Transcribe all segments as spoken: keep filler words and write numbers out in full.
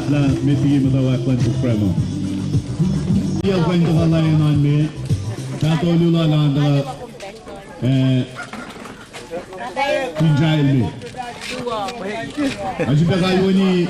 Lah met liki muhtwacwacack luhn program uh. Tiac kuh in tuhkuh lain an me, pahtuh luhn an tuhkuh, eh, tinjail me. Ac sifilpac kalweni.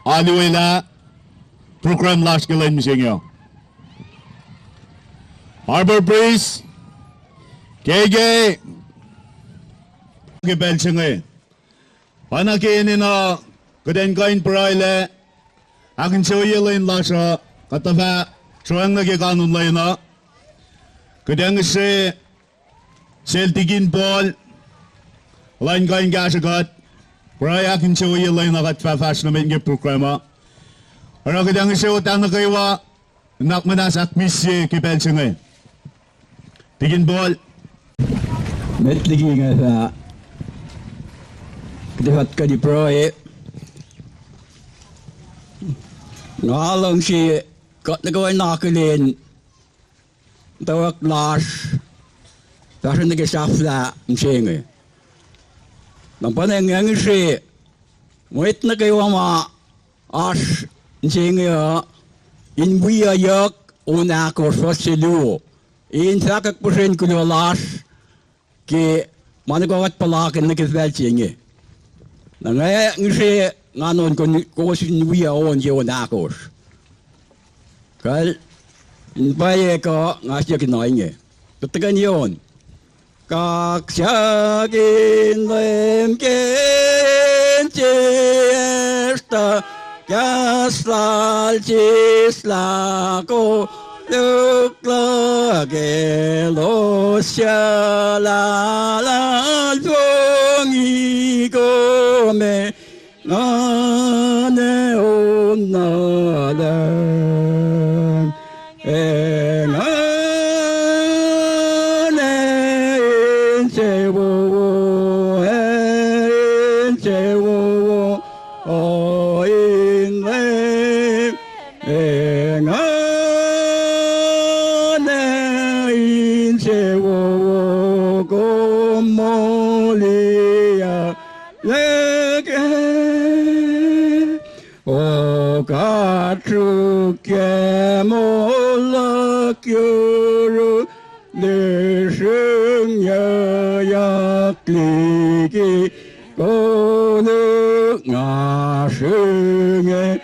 alu lah program lasr ke lwen mihsenge uh. Harbour Priest, K K, ke pacl se inge. Pa na ke enenuh kuht in kuh in pruhe lah ahkinsewowoye lwen lasr uh, kuht tuhfah sroacng nuh ke kanun lwen uh. Kuht ac ngihsre sel Tikin Paul, elan kuh in kahsrwe kuht pruhe ahkinsewowoye lwen uh, kuht fah fahsr nuh met ke program uh. Oruh kuht ac ngihsre otac nuh kwewa, nuhnak muhnahs ahkmihsye ke pacl se inge. Tikin Paul. Met liki inge fah kuht ac fah tuhkweni pruhe. Nga luhngse kuht nuh kwewa in akihlen muhtwacwacack lasr fahsruh nuh ke sahflah mihsenge. Na pa nga ngihsre mwet nuh kwewa ma oasr mihsenge uh in wi yuck on ahkosr fuhs se luo, in fahkwack puhsren kuloh lasr ke ma nuh kwewa kuht puhlakihn nuh ke pacl se inge. Na nga ngihsre nga nuhnkuh kowos in wi on ke on ahkosr. Kal in pwacye kuh nga siyuck in ohinge. Tuhkweni on. Kaksak in Leum ke insiyacsr tuh kahs lal sislah koluk luhk elos suc luhlahlfongi kom ac nguhna on nuh lucng. Ac nguhna insewowo, ac insewowo in Leum, ac nguhna insewowo kom moliyucklac kac. O God, sruokyac moul luhk yuruk, lisrihngyayak liki koluk nga srihngacn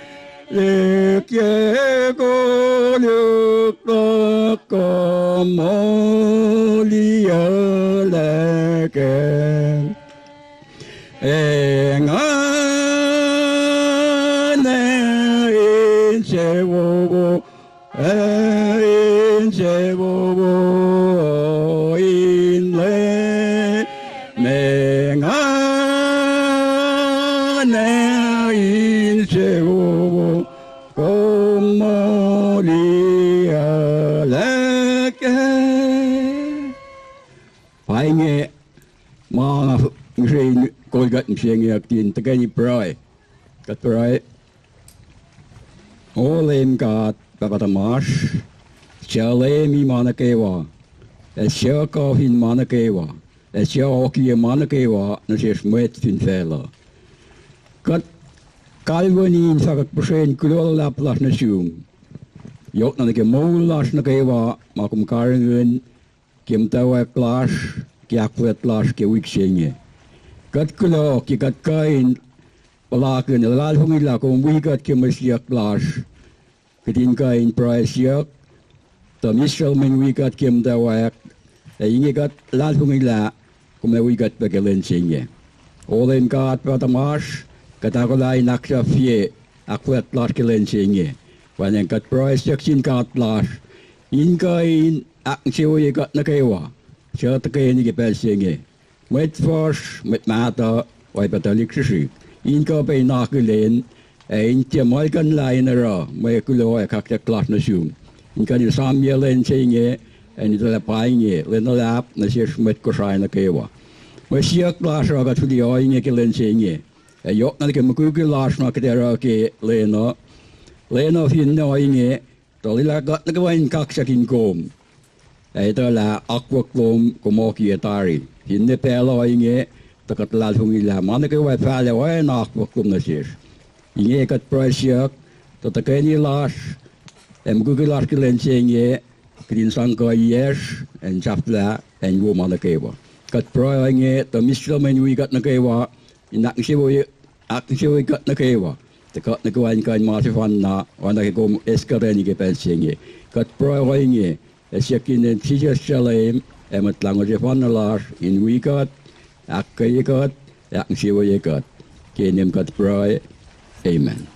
lihkyac koluk luhk kom moliyucklac kac. Ac nguhna insewowo, ac insewowo in Leum, ac nguhna insewowo kom moliyucklac kac. Pa inge ma nga ngihsre in kol kuht mihsenge uh, kuht in tuhkweni pruhe. Kuht pruhe. O Leum God Pahpah tuhmasr, suc Leum ma nuh kwewa, ac suc kuh fin ma nuh kwewa, ac suc oakiyac ma nuh kwewa nuh sesr mwet fin facluh, kuht kalweni in fahkwack puhsren kuloh luhlahp lasr nuh sum, yohkna nuh ke moul lasr nuh kwewa ma kom karihngihn ke muhtwacwacack lasr, ke ahkfuhlwact lasr ke wik se inge. Kuht kuloh ke kuht kuh in puhlakihn ac luhlahlfongi lah kom wi kuht ke mwe siyuck lasr. Kuht in kuh in pruhe siyuck tuh misac lom in wi kuht ke muhtwacwacack, ac inge kuht luhlahlfongi lah kom ac wi kuht pac ke lwen se inge. O Leum God Pahpah tuhmasr, kuht ahkolah in ahksahfye ahkfuhlwact lasr ke lwen se inge. Pwacnwacng kuht pruhe siyuck sin God lasr in kuh in ahkinsewowoye kuht nuh kwewa suc tuhkweni ke pacl se inge, mwet fuhsr, mwet mahtuh, oacyacpac tuhlihk srihsrihk, in kuh pac in akihlen ac in tiac muhlkuhnlah in oruh mwe kuloh ac kahkahsruhp lasr nuh sum, in kuh in esamyac lwen se inge, ac in etuh lah pa inge lwen luhlahp nuh sesr mwet Kosrae nuh kwewa. Mwe siyuck lasr uh kuht fihliyac ohinge ke lwen se inge, ac yohkna nuh ke mukwikwi lasr ma kuht ac oruh ke lwen uh, lwen uh finne ohinge, tuh lwelah kuht nuh kwewa in kaksakihn kom ac etuh lah akwuck lom kom oakiyac tari. Finne pacl uh inge, tuh kuht luhlahlfongi lah ma nuh kwewa fahlac oacna akwuck lom nuh sesr. Inge kuht pruhe siyuck tuh tuhkweni lasr ac mukwikwi lasr ke lwen se inge, kuht in sang kuhiyacsr, ac in sahflah, ac in wo ma nuh kwewa. Kuht pruhe ohinge tuh misac lom in wi kuht nuh kwewa, in ahkinsewowoye kuht nuh kwewa. Tuh kuht nuh kwewa in kuh in ma sefanna, oacna ke kom eis kuht uh ke pacl se inge. Kuht pruhe ohinge, ac siyuck ke inen Jisus Sel Leum, ac Mwet Lahngo sefanna lasr, in wi kuht, ahkkweye kuht, ac ahkinsewowoye kuht. Ke inem kuht pruhe, amen.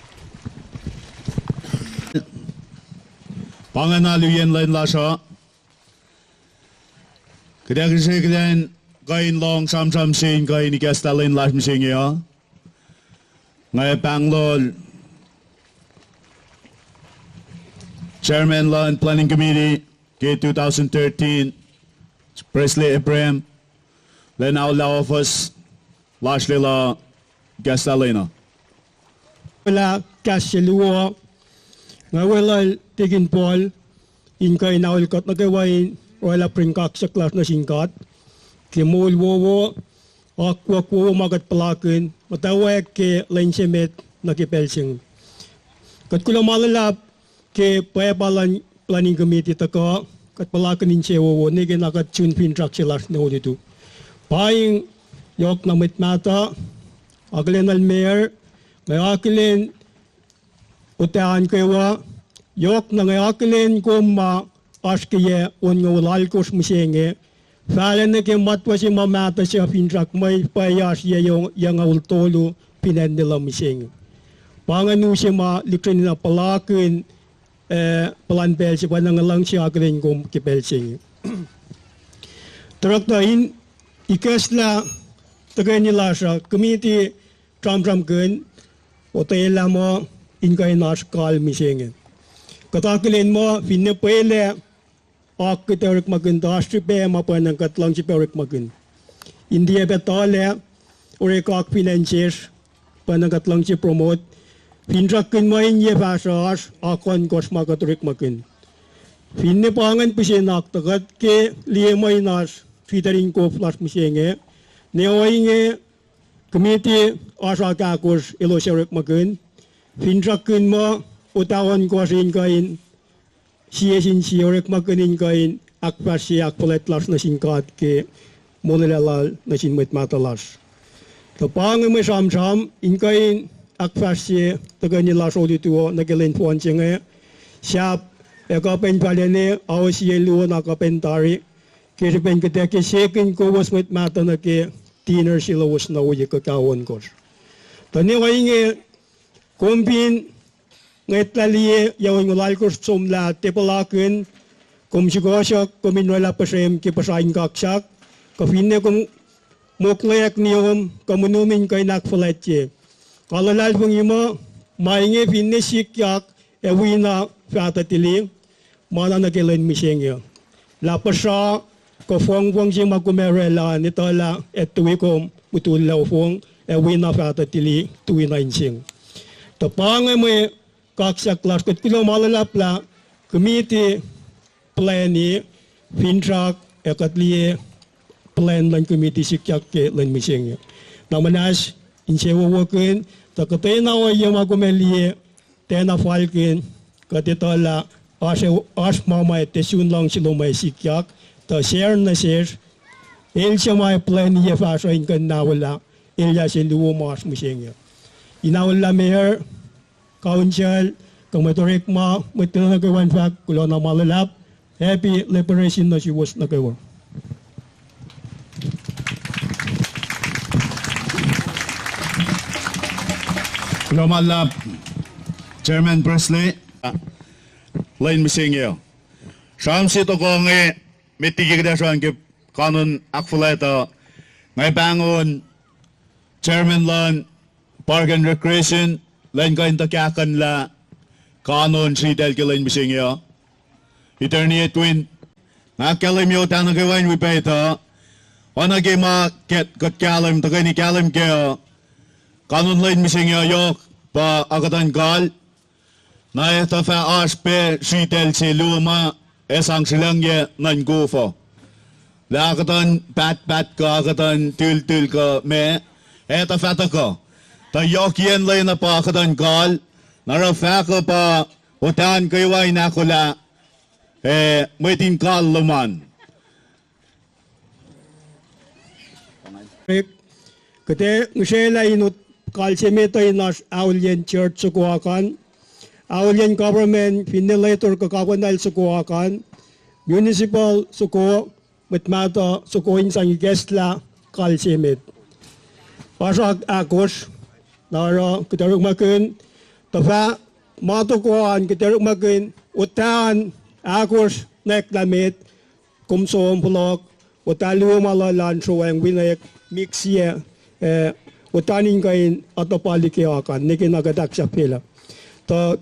Pa ingacn alu yen lwen lasr uh. Kuht ac kihsre kuht in kuh in lohng sramsram se in kuh in ikacslah lwen lasr mihsenge uh. Nga pahngon Chairman luhn Planning Committee ke two thousand thirteen, Presley Abraham, lwen aollah ohfohs lasr lwelah ikacslah lwen uh. Lwelah kahs se luo, nga weluhl Tikin Paul, in kuh in aol kuht nuh kwewa in orwaclah prin kaksak lasr nuh sin God ke moul wowo, akwuck wowo ma kuht puhlakihn, muhtwacwacack ke lwen se met nuh ke pacl se inge. Kuht kuloh ma luhlahp ke pwapa luhn Planning Committee tuhkuh, kuht puhlakihn insewowo, ne ke na kuht sun finsrak se lasr ne olutu. Pa inge yohk na mwet mahtuh, akihlen el mayor, nga akihlen utucn kwewa, yohk na nga akihlen kom ma oasr ke yac onngoul alkosr mihsenge, fahla nuh ke matwac se ma mahtuh se finsrak mwe pwacye oasr yac onngoul tolu fin acn Nilum mihsenge. Pa ingacn use ma lihksreni na puhlakihn, eh, puhlan pacl se pa na nga luhngse akihlen kom ke pacl se inge. Tuhsruhktuh in ikacslah tuhkweni lasr uh, committee sramsramkihn, otwelah muh in kuh in oasr kal mihsenge. Kuht akihlen muh finne pwacye lah oak kuht orekmakihn tuh oasr srihpac ma pwacnwacng kuht luhngse pac orekmakihn. In tiac pac tuhlac, orek oak fin acn sesr, pwacnwacng kuht luhngse promote. Finsrakkihn muh in yac fahsruh oasr oak ohnkohsr ma kuht orekmakihn. Finne pa ingacn pihsen oak tuh kuht ke liye muh in oasr sritacl in kof lasr mihsenge. Ne ohinge, committee oasr oak ahkosr elos orekmakihn. Finsrakkihn muh utucn ohnkohsr in kuh in sie sin sie orekmakihn in kuh in ahkfahsrye ahkfuhlwact lasr nuh sin God ke molwelah Lal nuh sin mwet mahtuh lasr. Tuh pa inge mwe sramsram in kuh in ahkfahsrye se tuhkweni lasr olutu uh nuh ke lwen fohn se inge, sahp ac kuh pac in fahla ne ao sie luo na kuh pac in tari, ke srihpen kuht ac ke sekihn kowos mwet mahtuh nuh ke dinner se lowos na ohiyac kuh ke ao ohnkohsr. Tuh ne ohinge, kom fin ngwetlah liye yac onngoul alkosr somlah, tiac puhlakihn, kom srihkasrak kom in orwaclah puhsrem ke puhsra in kaksak, kuh finne kom moklweyuck niom kuh monum in kuh in ahkfuhlwactye. Nga luhlahlfongi muh ma inge finne sikyak ac wina fahtuh tili, ma na nuh ke lwen mihsenge uh. Lah puhsra kuh fongfong se ma kom ac orwaclah an etuhlah ac tui kom mutullac ofong ac wina fahtuh tili tui na inseng. Tuh pa inge mwe kaksak lasr, kuht kuloh ma luhlahp lah committee plwacni finsrak ac kuht liye plwacn luhn committee sikyak ke lwen mihsenge. Na muhnahs insewowo kihn, tuh kuhtwena ohiyac ma kom ac liye, tiacna falkihn, kuht etuhlah oasr, oasr ma ma tiac sun luhngse lom ac sikyak, tuh share nuh sesr, el suc ma plwacni yac fahsruh in kuh in naolah elyah se luo ma oasr mihsenge. Ina ollah mayor, council, kuh mwet orekma, mwet nuh kwewa in fahk kuloh na ma luhlahp, happy liberation nuh suwos nuh kwewa. Kuloh ma luhlahp, Chairman Presley, lwen mihsenge. Sramsram se tohkoh inge, met liki kuht ac sramsram ke kanun ahkfuhlwact uh, nga pahngon Chairman luhn Park and Recreation, lwen kuh in tuhkahkuhnlah kanun sritacl ke lwen mihsenge uh. Attorney Edwin, nga ahkkahlwemye ohiyac nuh kwewa in wi pac etuh, oacna ke ma kuht kahlwem, tuhkweni kahlwem kac uh, kanun lwen mihsenge uh yohk pa akuhtuhn kal, na etuh fah oasr pac sritacl se luo ma ac sang srihlacngyac nuhn kof uh. Lah akuhtuhn pahtpaht kuh akuhtuhn tiltil kuh meac, etuh fah tuhkuh. Tuh yohkiyacn lwen uh pa akuhtuhn kal, na oruh fahk uh pa ohiyac nuh kwewa in ahkolah, eh, mwet in kal lom an. Kuht ac ngihsraclah in kalse met uh in oasr aulyen church soko akan, aulyen government, finne legislator kuh governor soko akan, municipal soko, mwet mahtuh soko in sang ikacslah kalse met. Oasr ahkosr, na oruh kuht orekmakihn, tuh fah ma toko an kuht orekmakihn, utan ahkosr nwacklah met, kom som fohlohk, utan luo ma luhlah in sroacng winek, mik sie, eh, utan in kuh in atuhpalike akan, nwe ke na kuht ahksahfyelah. Tuh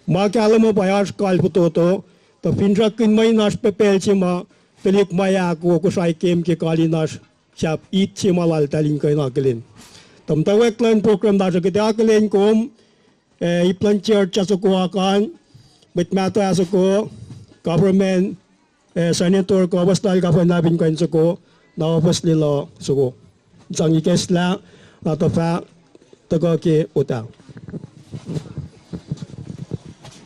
ma kahlwem uh pa oasr kal fototo, tuh finsrakkihn mwe in oasr pacl se ma tuhlihk ma ahko Kosrae kem ke kal in oasr sahp it se ma laltahl in kuh in akihlen. Tuh muhtwacwacack luhn program lasr uh kuht akihlen kom, eh, ip luhn church ah soko akan, mwet mahtuh ah soko, government, eh, senator kuh office lal governor fin kuh in soko, na office lal uh soko. Sang ikacslah, na tuh fah tuhkuh ke uta.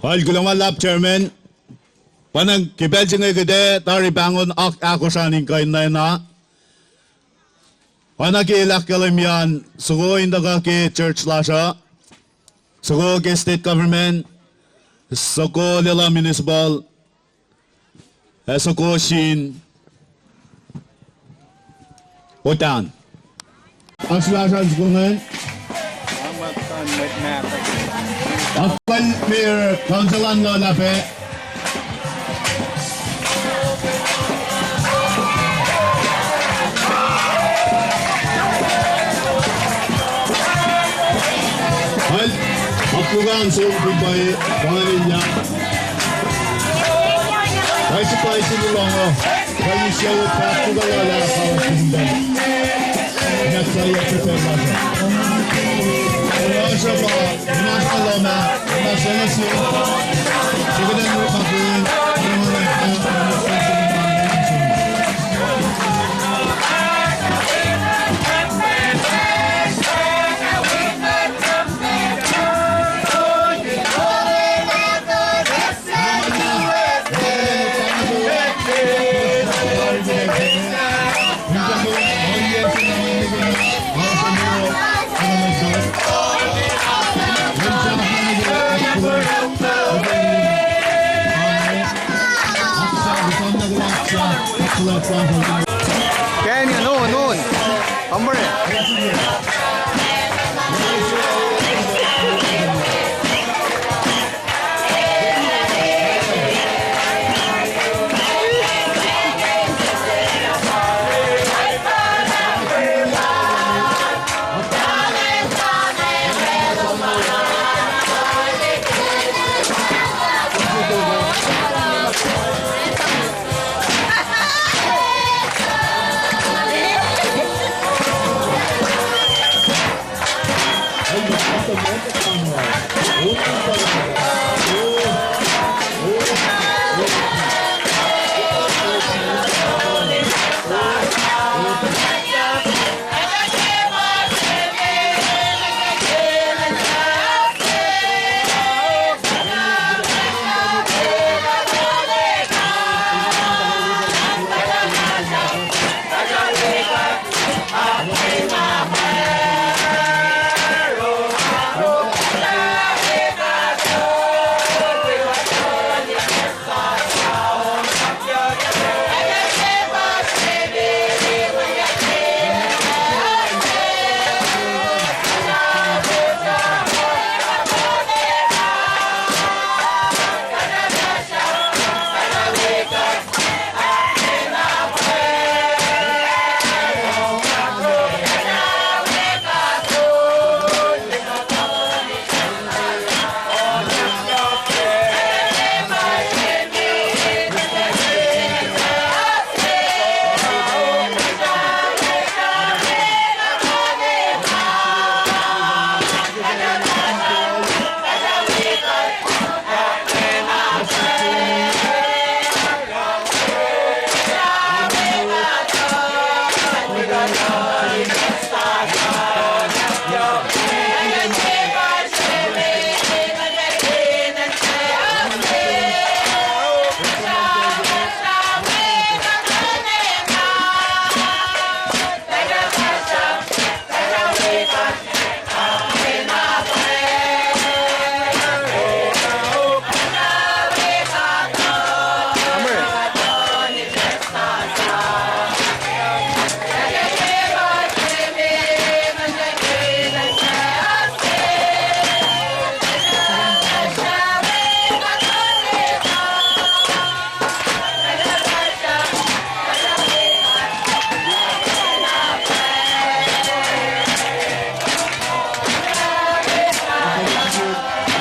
Kuloh ma luhlahp chairman, pa na ke pacl se inge kuht ac tari pahngon ahkosr an in kuh in lwen ah. Oacna ke el ahkkahlwemye an, soko in tuhkuh ke church lasr uh, soko ke state government, soko lwelah municipal, ac soko sin utan. Oasr lasr an soko ingacn. Akwuck mayor, council an luhlahp ac. Akwuck an som kuh pa, pa inge. Paisu, paisu lohng uh. Paisu, paisu lohng uh. Daniel, no, no. Hombre.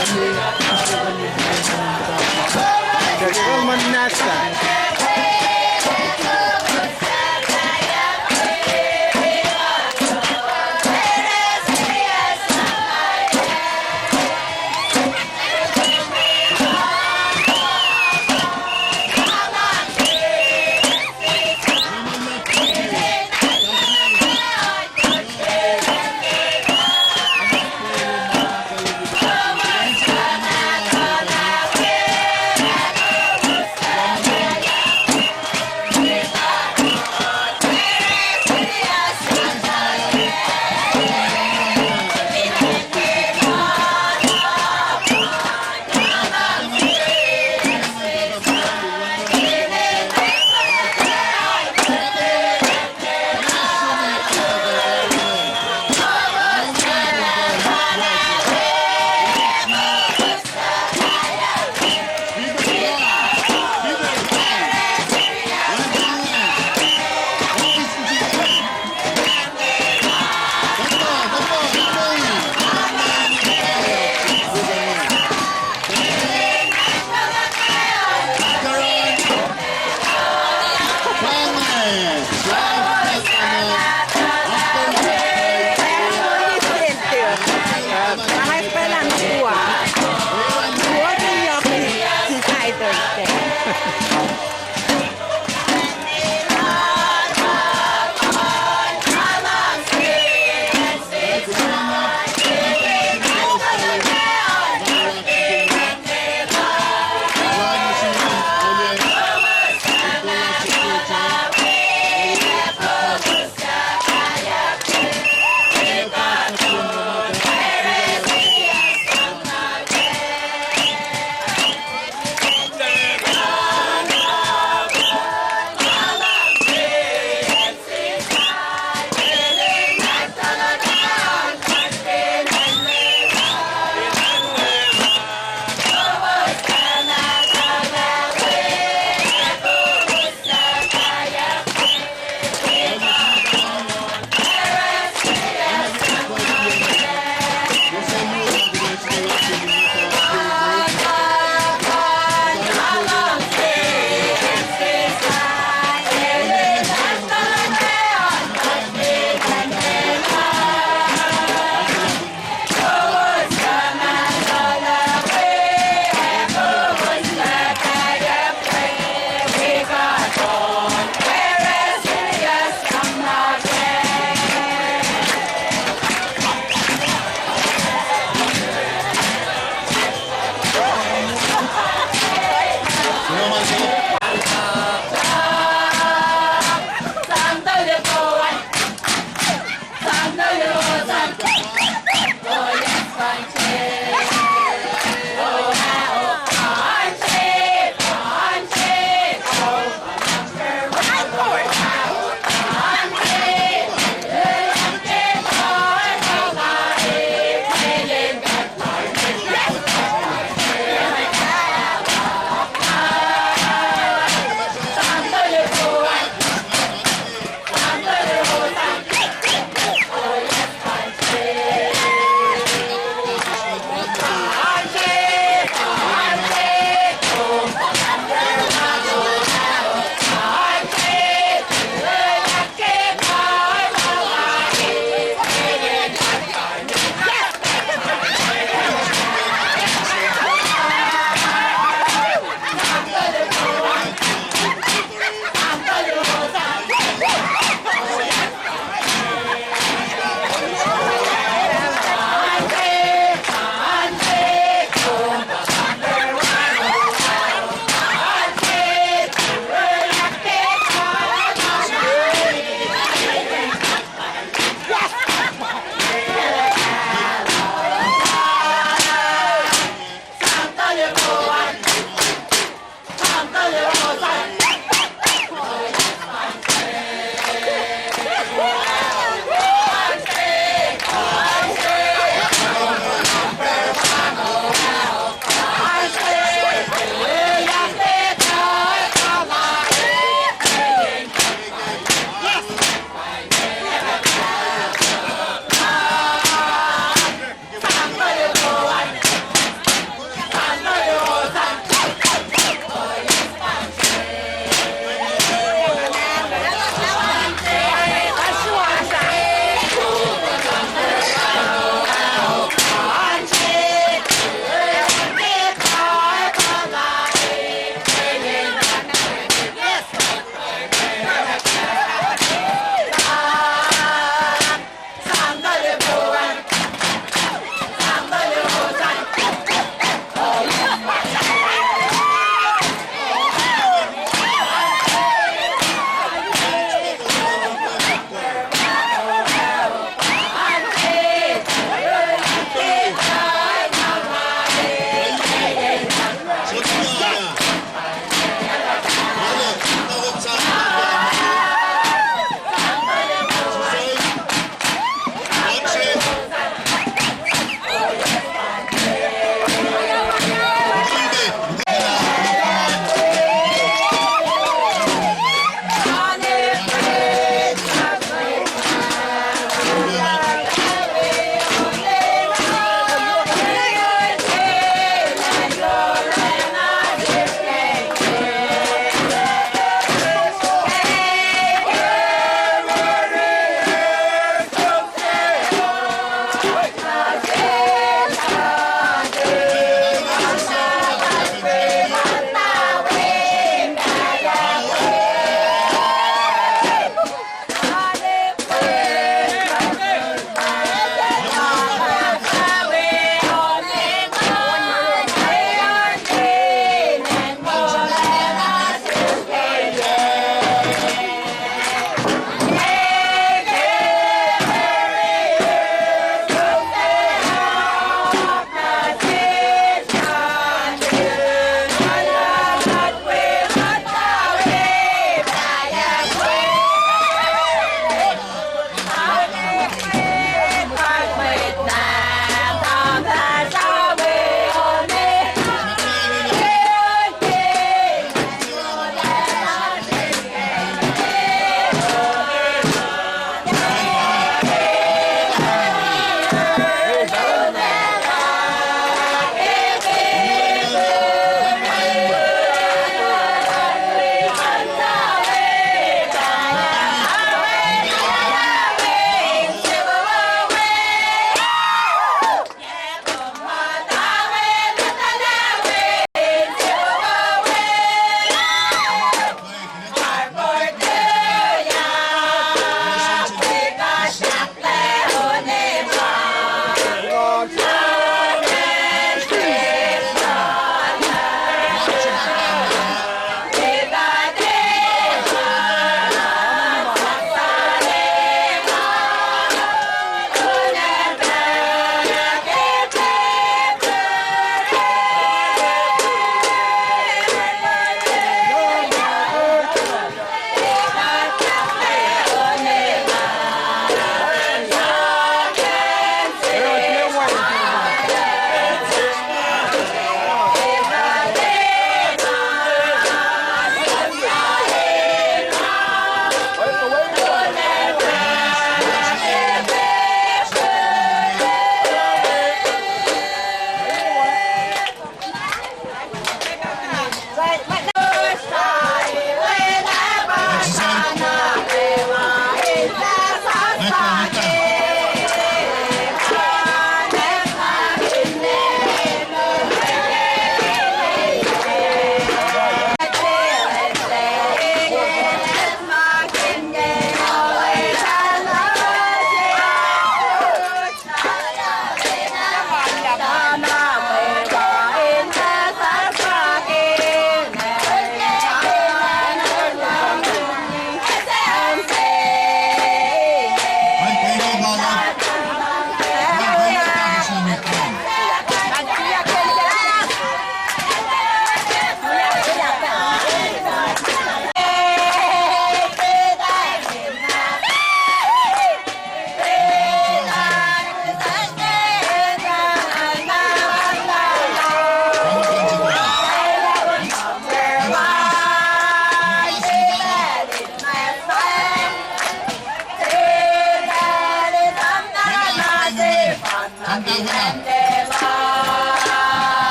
Well, man nasa.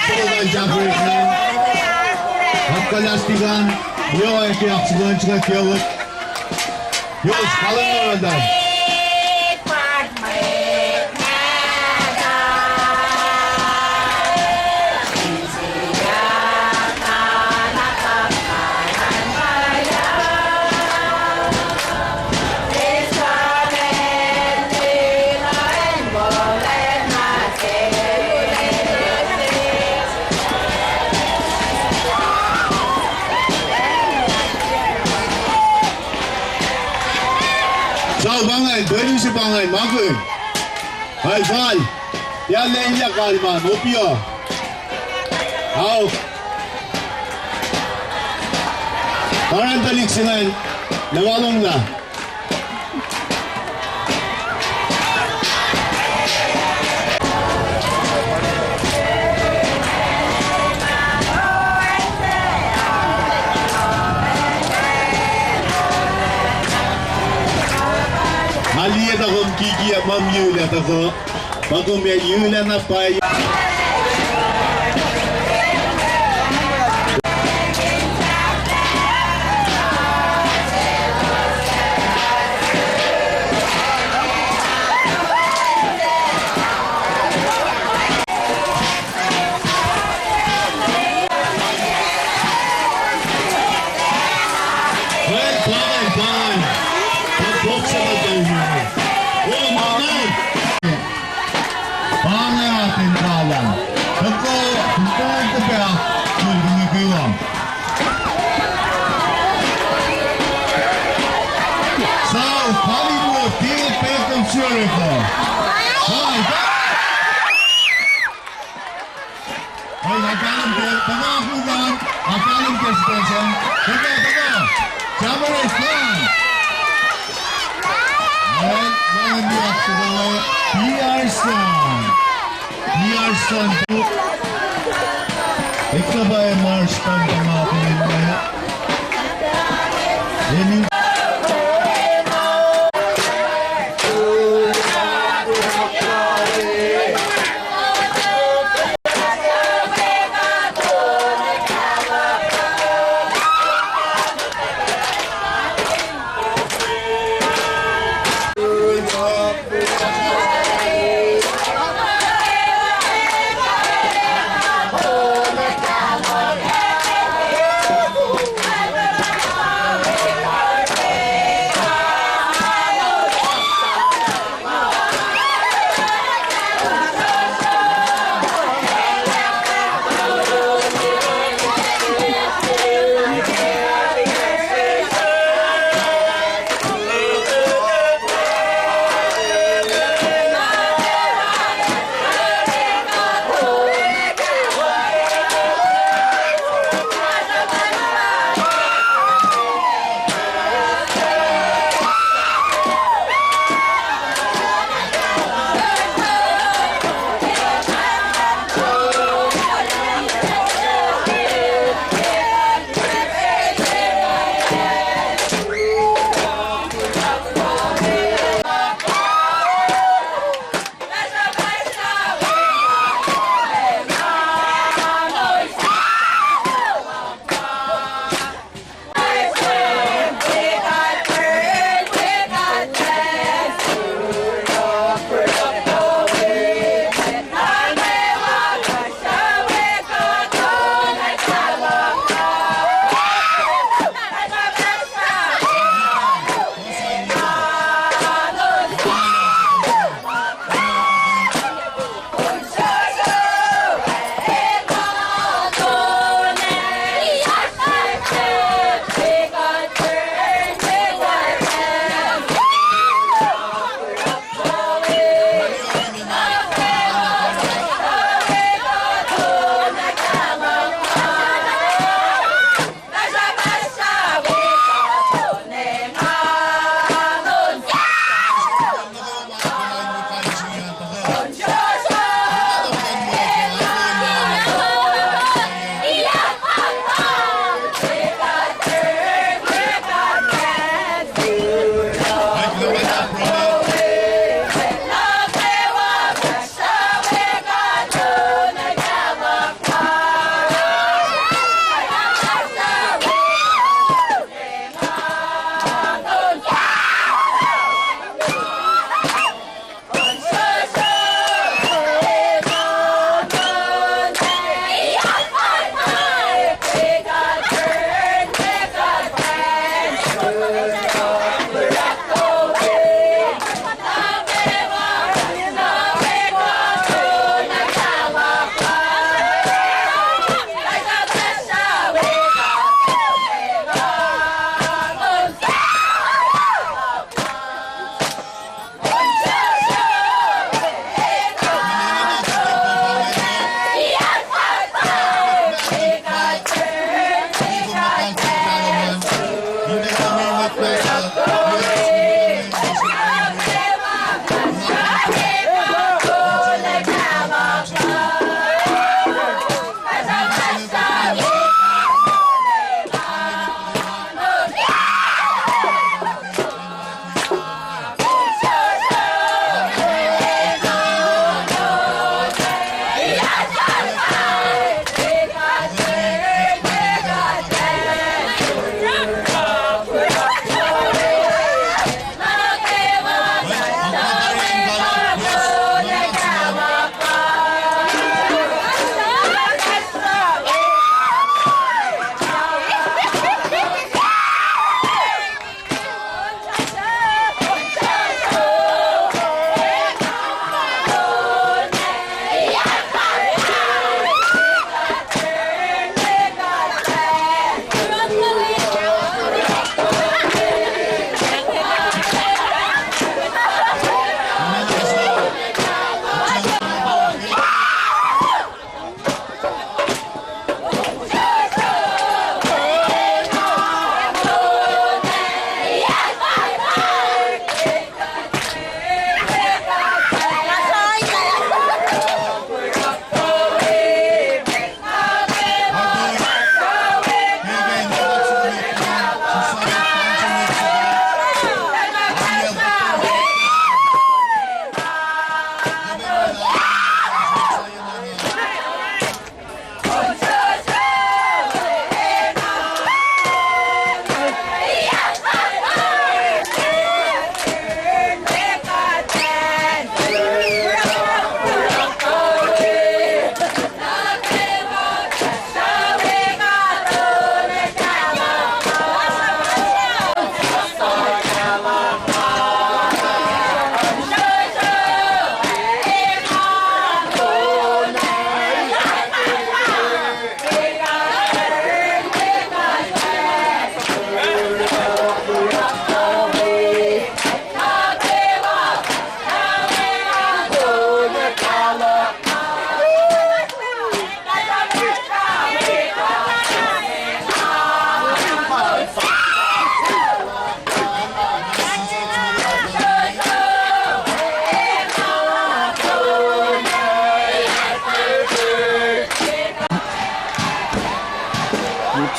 Pahpah Jabrik na. Apkalas tikan. Yohk ke oxygen sika kiowet. Yohk kalan na randa. Sa pangan, pwenu se pangan, makihn. Ai, fal. Ya lwelah kalman, opio. Ao. Paran tuhlihk se ingacn, na walong na. Nga liye tuh kom kikiacp ma yul ah tuhkuh. Pa kom ac yul ah na pwacye. Well, fine, fine. Fine, fine. Oh, my God. Pa inge atacn kalan. Tuhkuh, tuhkuh, tuhkuh, tuhkuh. Saul, Hollywood, David Beckham, Jericho. Fine, fine. Hey, I got him there. Come on, move on. I got him there, Spencer. Come on, come on. Jump on his line. All right, now in the afternoon, P R Son. P R Son. Ikabai Marsh, come, come on, come on. Any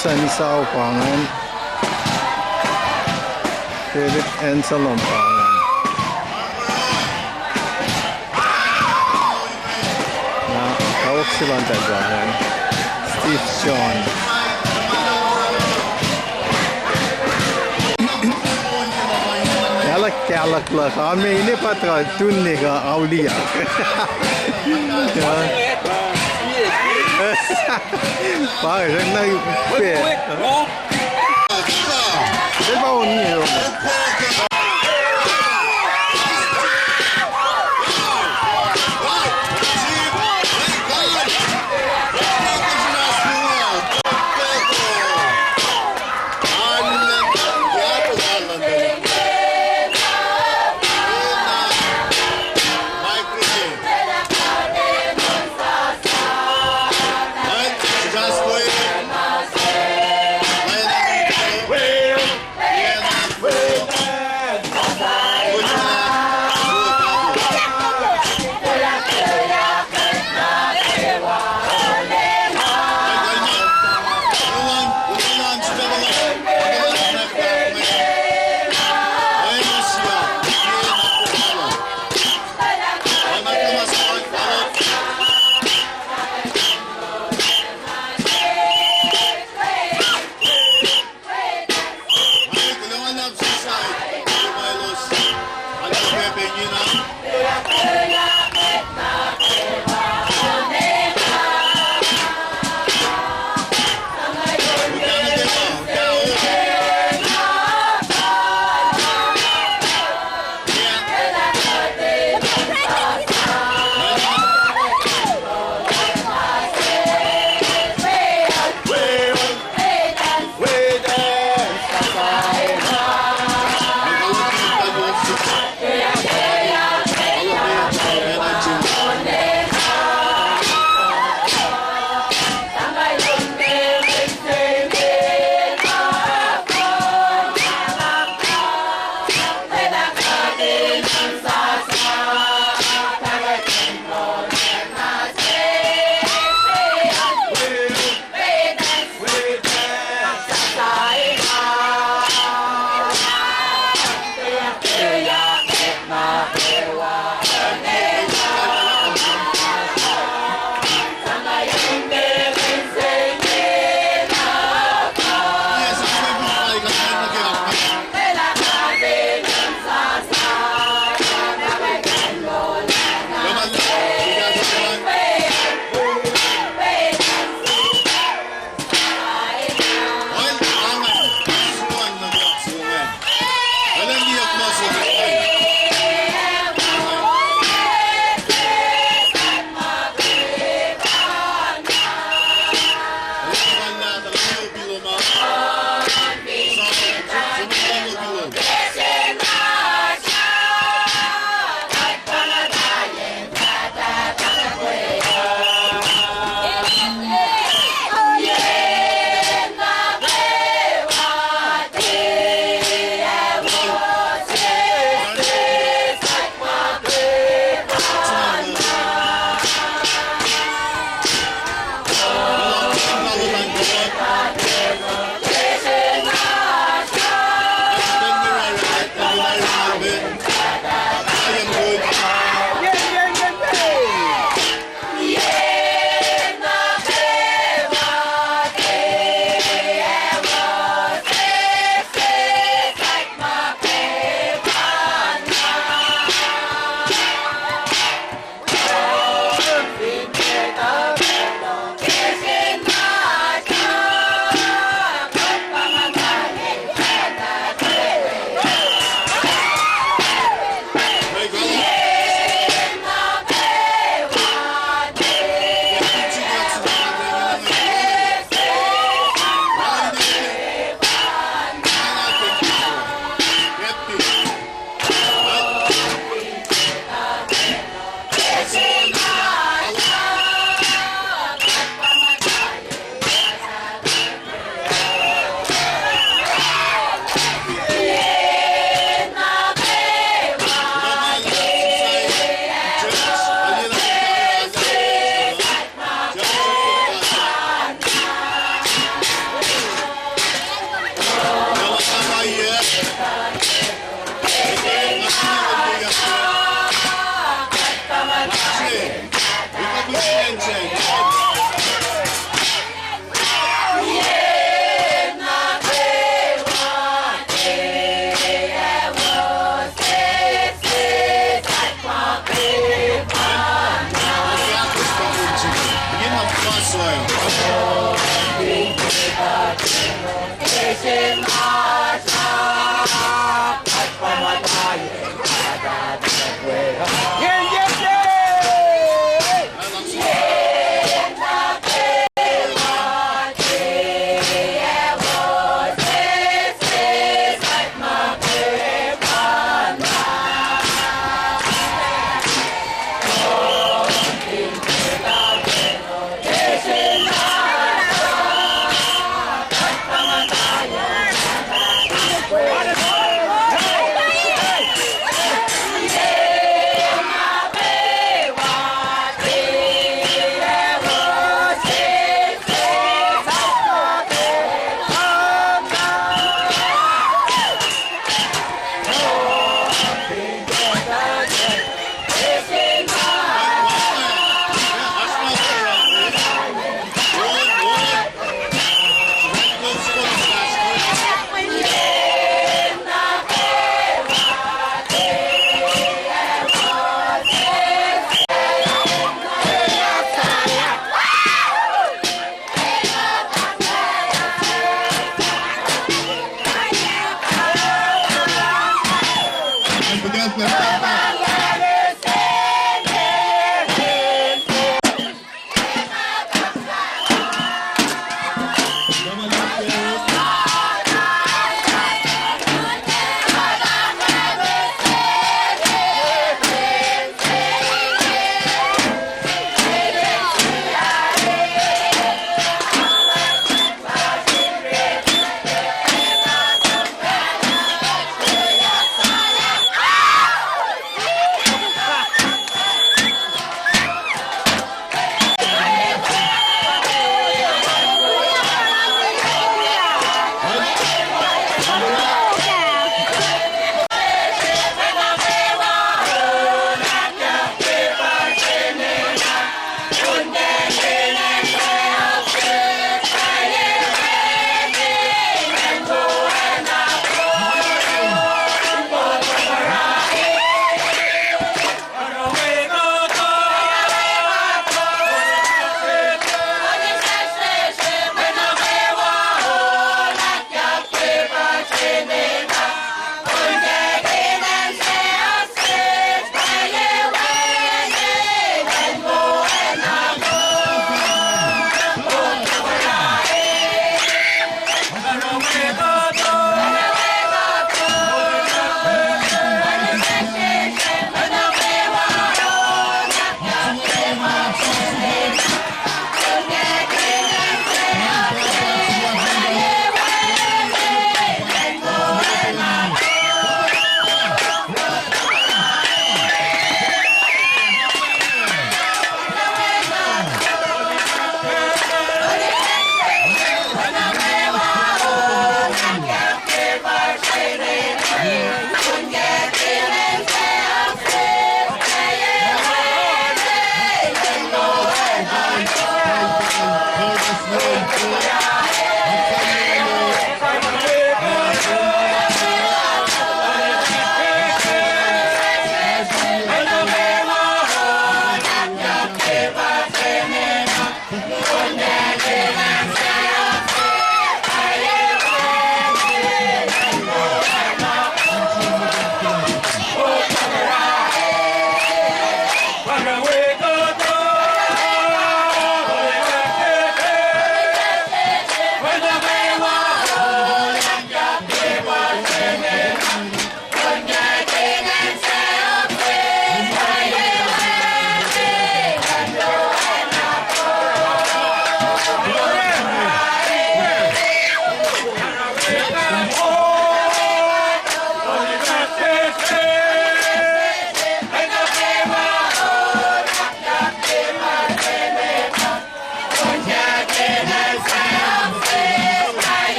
Sansau pa ingacn. David Anselm pa ingacn. Na kawuck se luhn tahl pa ingacn, Steve John. Kahlwem, kahlwem luhk, a me ine pa tuhkuh tun ne kuh auliyak. Pa srackna pac. Sel pa on nge.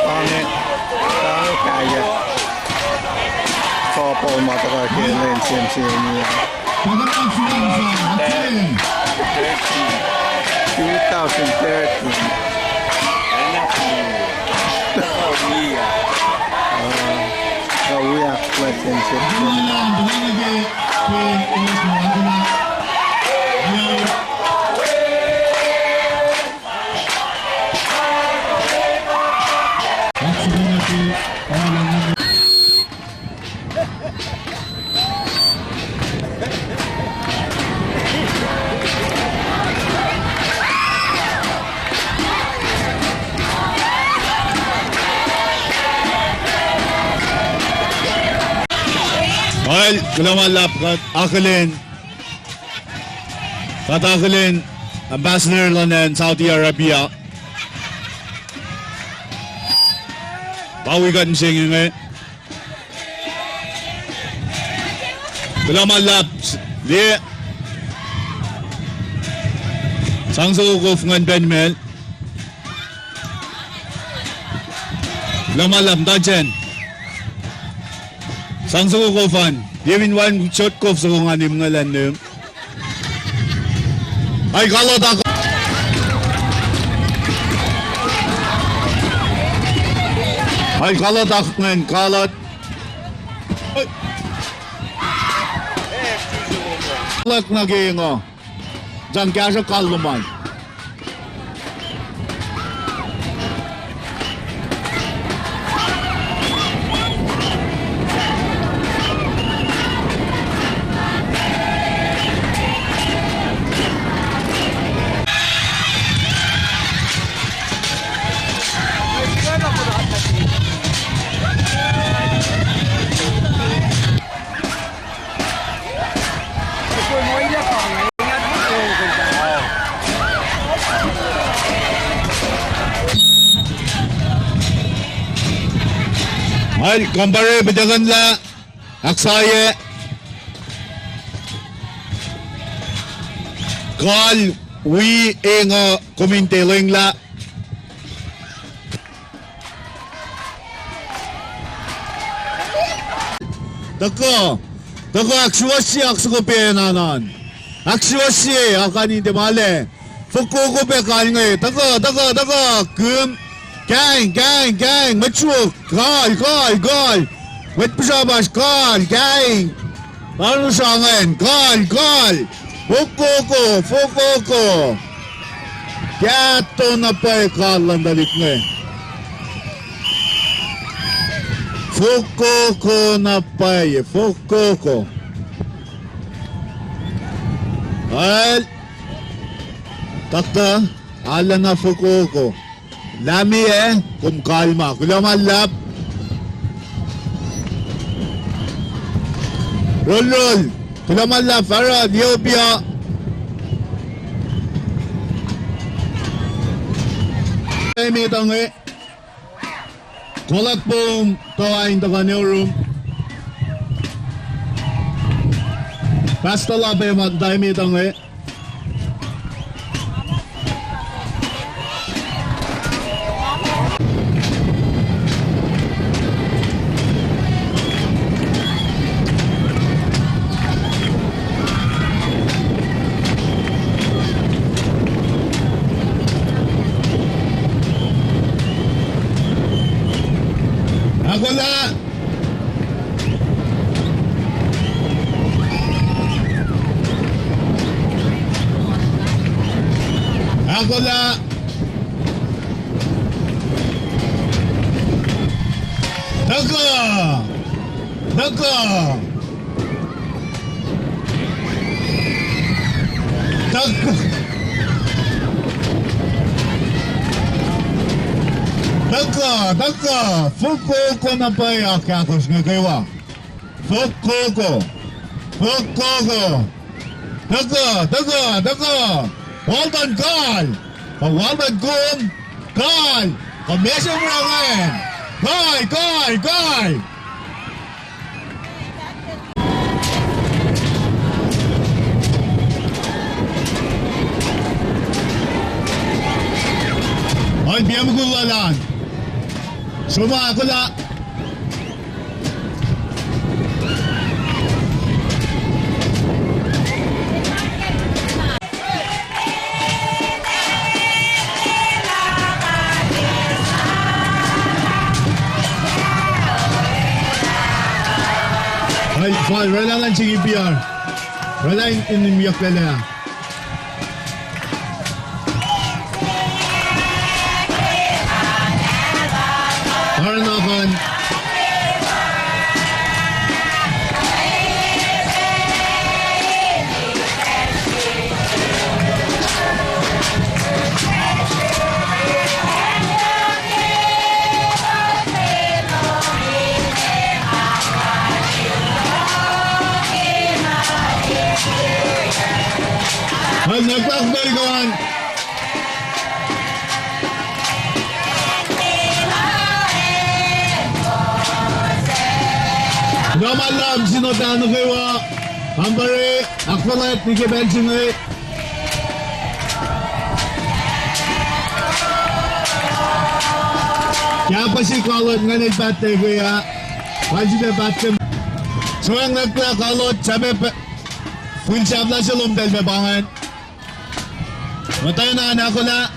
Tange, tange kaiyuck. Softball ma tuhkuh ke lwen se inge. Two thousand thirteen. Uh, uh, we are playing. Kuloh ma luhlahp kuht akihlen, kuht akihlen ambassador luhn acn Saudi Arabia. Pa wi kuht mihsenge inge. Kuloh ma luhlahp, liye. Sang soko kof ngan pacl mel. Kuloh ma luhlahp, muhta sacn. Sang soko kof an. Liye fin wacngihn shot kof soko ngan imngalan nuh. Ai, kalutak. Ai, kalutak ngan, kalut. Lak nuh ke ngo. Sang kahsruh kal luhman. Al, kampare pitakanlah, ahksahyac. Kal, wi, enga, kominte lenglah. Tuhkuh, tuhkuh ahksuwohsye, ahksukohpacna an. Ahksuwohsye, akanin tiac ma lac. Fokoko pac kal inge. Tuhkuh, tuhkuh, tuhkuh. Kom. Kaing, kaing, kaing. Mwet sruok. Kal, kal, kal. Mwet pihsrapasr, kal, kaing. Karusra ingacn, kal, kal. Fokoko, fokoko. Kahto na pwacye kal luhn tuhlihk inge. Fokoko na pwacye, fokoko. Al, taktuh, arulacna fokoko. Lah meac, kom kalmac. Kuloh ma luhlahp. Roll, roll. Kuloh ma luhlahp, Farah, Ethiopia. Emet inge. Kolak pom, tuh in tuhkuh neo room. Pastor Labe, ma tuh emet inge. Ahkolah. Ahkolah. Tuhkuh. Tuhkuh. Tuhkuh. Tuhkuh, tuhkuh. Fokoko na pwacye ahkahkosr inge kwewa. Fokoko. Fokoko. Tuhkuh, tuhkuh, tuhkuh. Walton kal. Kuh Walton kom. Kal. Kuh Mason Rangan. Kal, kal, kal. An piam kullalan. Soma kulla. Fal, oraclah luhn singucul P R. Oraclah in, in imyucklac. Arnokan. An nuhkak Melkon. Kuloh ma luhlahp sin otah nuh kwewa. Kampare, ahkfuhlwact nuh ke pacl se inge. Ke pacl se Kalot ingacn el pahtlac ke ah. Pacl se pahtlac. Soang nuhklah Kalot, sahp fihl sahflah se lom tahl pac pa ingacn. Muhtwacn an ahkolah.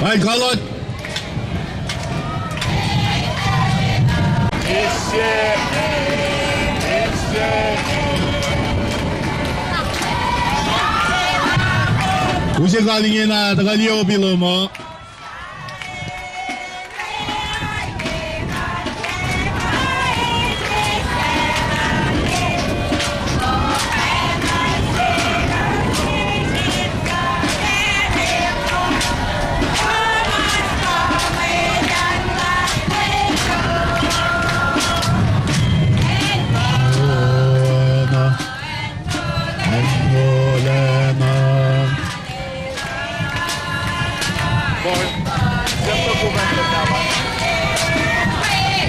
Pacl Kalot. Use kal ingena, tuhkuh liye opi lom uh.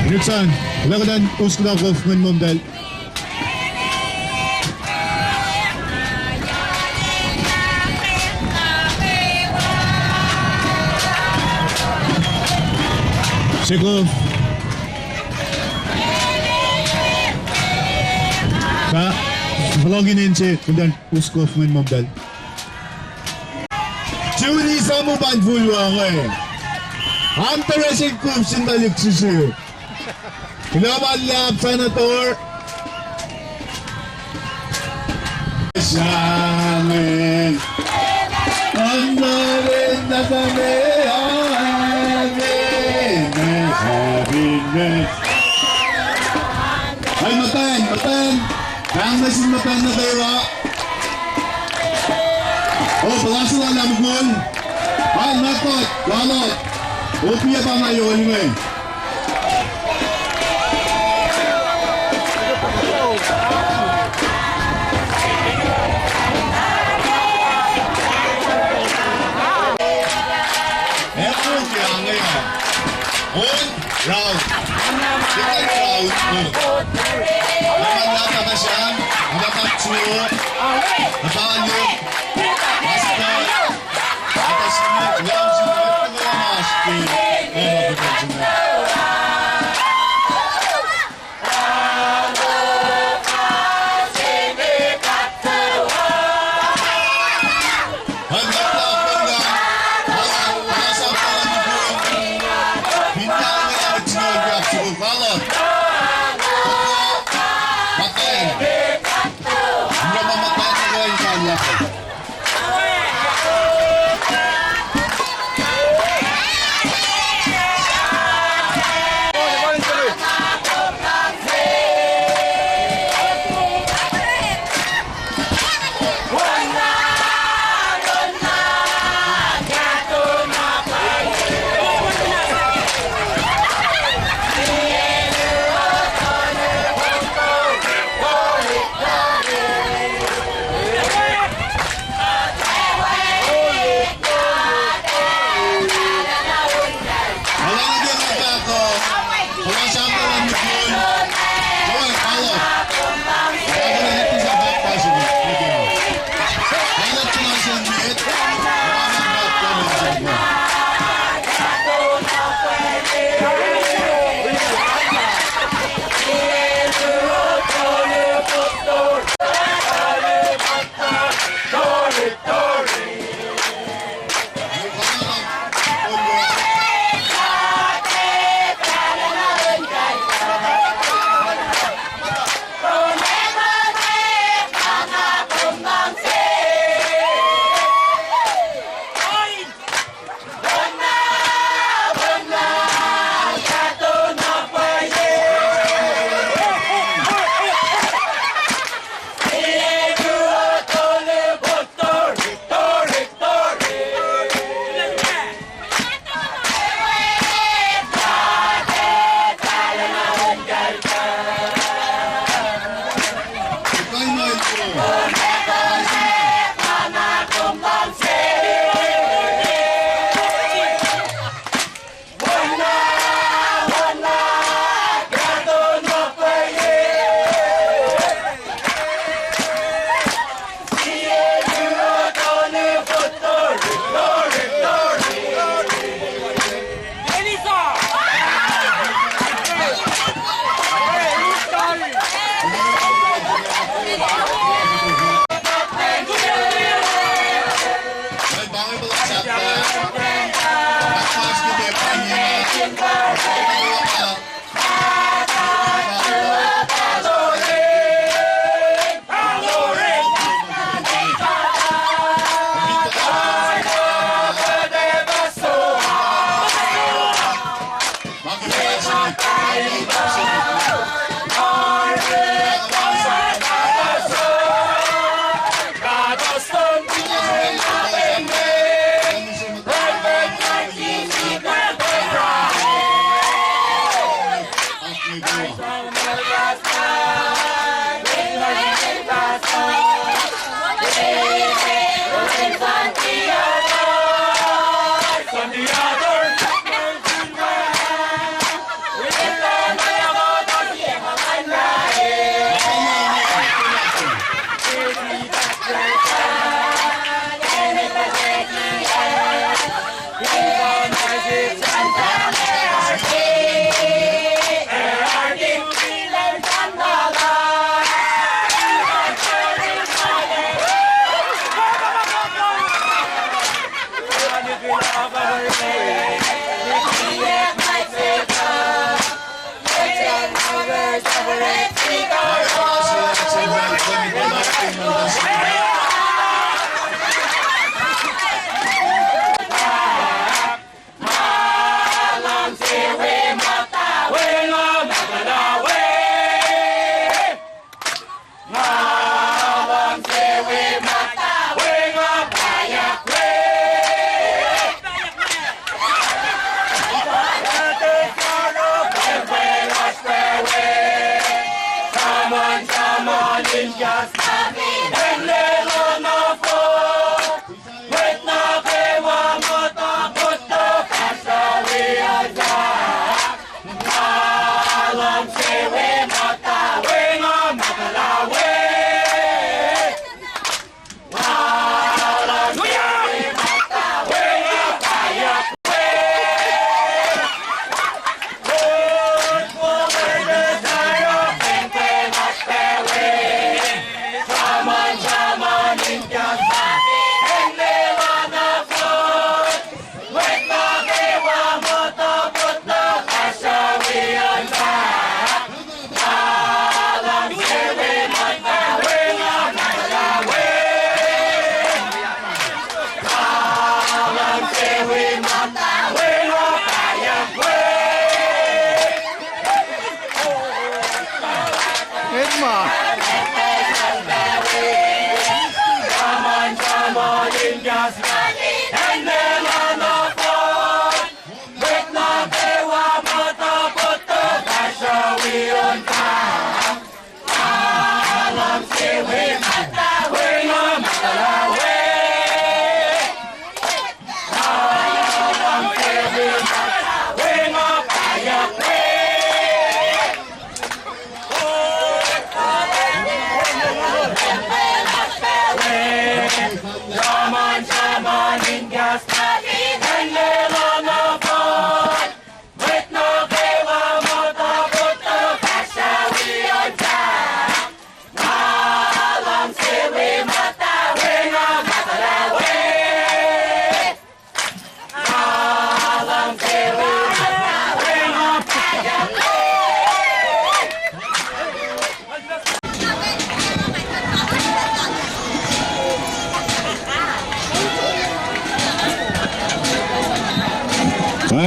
Nixon, kuloh kuht in us kunohkohn mwe momtahl. Sekof. Ka, fohlohkihn inse, kuht in us kof mwe momtahl. Juni samu pan fulu ange. Am tore sin kuf sin tuhlihk srihsrihk. Kuloh ma luhlahp, Senator. Sangin. Annarin natame amin. Happiness. Ai, muhtwacn, muhtwacn. Pahng nuh sin muhtwacn nuh kwewa. O, puhla se lal ah mukul. Al, nuh kot, Kalot. Opiyac pa nga yol inge. Eku ke ange. On round. Second round. Naman na pakasan. Naman na tuo. Naman na. Basta. Basta. Round sila. Basta.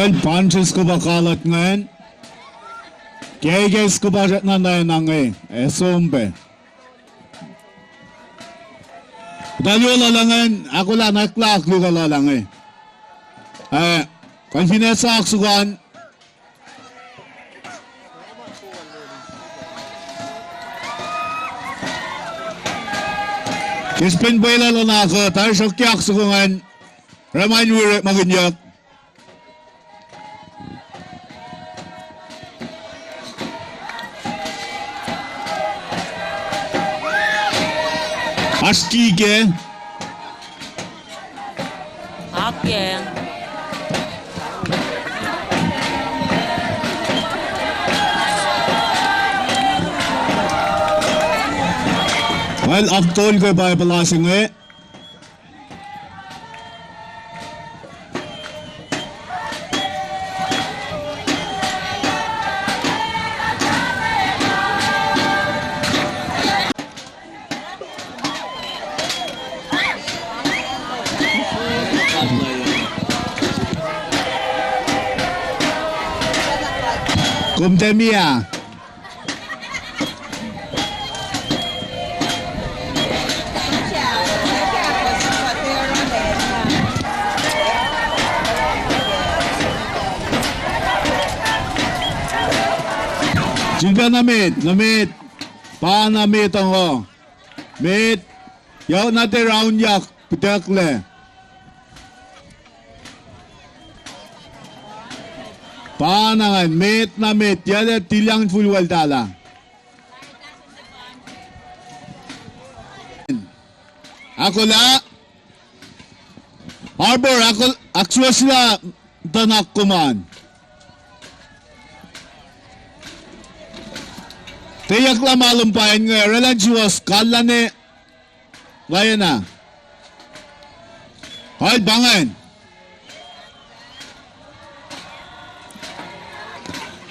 Kacl Panches kuhpa kalat ingacn. Kacl kuhpa srackna na enange, ac som pac. Kuht alu lal ingacn, ahkolah na eklac ahkluo lal inge. Eh, kuh fin acn sa oak soko an. Ke srihpen pwelucng luhn akuht, tari sruokyac oak soko ingacn, orekma in wi orekmakihnyuck. Oasr ki kac. Oak kac. Well, oak tol ke Bible ah se inge. Kom tiac miac. Sifilpac nuh met, nuh met. Pa nuh met uh. Met. Yohk na tiac roundyak, pitucklac. Pa na ingacn, met na met, yac tilyang in full weltahlah. Ahkolah. Harbour ahkol-, ahksuwohsyelah tunak kom an. Teyuck lah ma lom pa in nge, orwaclah in suwohs, kallah ne, laiana. Oil pa ingacn.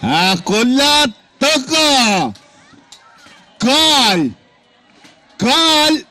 Ahkolah tuhkuh. Kal. Kal.